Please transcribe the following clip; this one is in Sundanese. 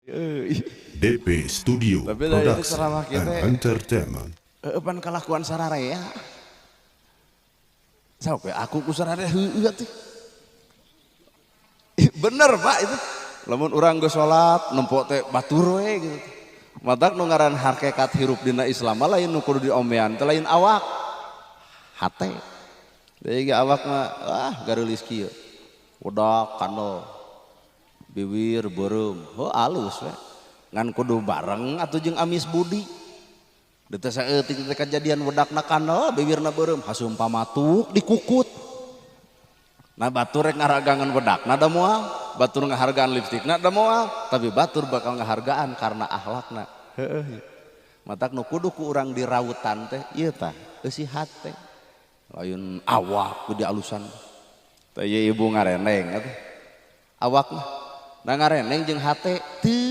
Euy. DP Studio Tapi dah itu Production ceramah and kita Entertainment. Pan kalakuan sararea. Sampai aku ku sararea heueuh atuh. Ih, bener, Pak, itu. Lamun urang geus salat nempo teh batur we gitu. Matak nu ngaran hakikat hirup dina Islam mah lain nu kudu diombean teh lain awak. Hate. Deui ge awak mah ah gareulis kieu. Wedak kandel. Bibir beureum, heuh alus we. Ngan kudu bareng atuh jeung amis budi. Teu saeutik teh kajadian wedakna kandel, bibirna beureum, hasum pamatuk dikukut. Nah, batur rek ngaragangan wedakna da moal, batur ngahargaan lipstikna da moal, tapi batur bakal ngahargaan karena akhlakna. Heueuh. Matak nu kudu ku urang dirautan teh ieu tah, eusi hate. Lain awak ku dialusan. Teh ieu ibu ngareneng atuh. Awak mah. Nah, ngareneng jeung hate teu.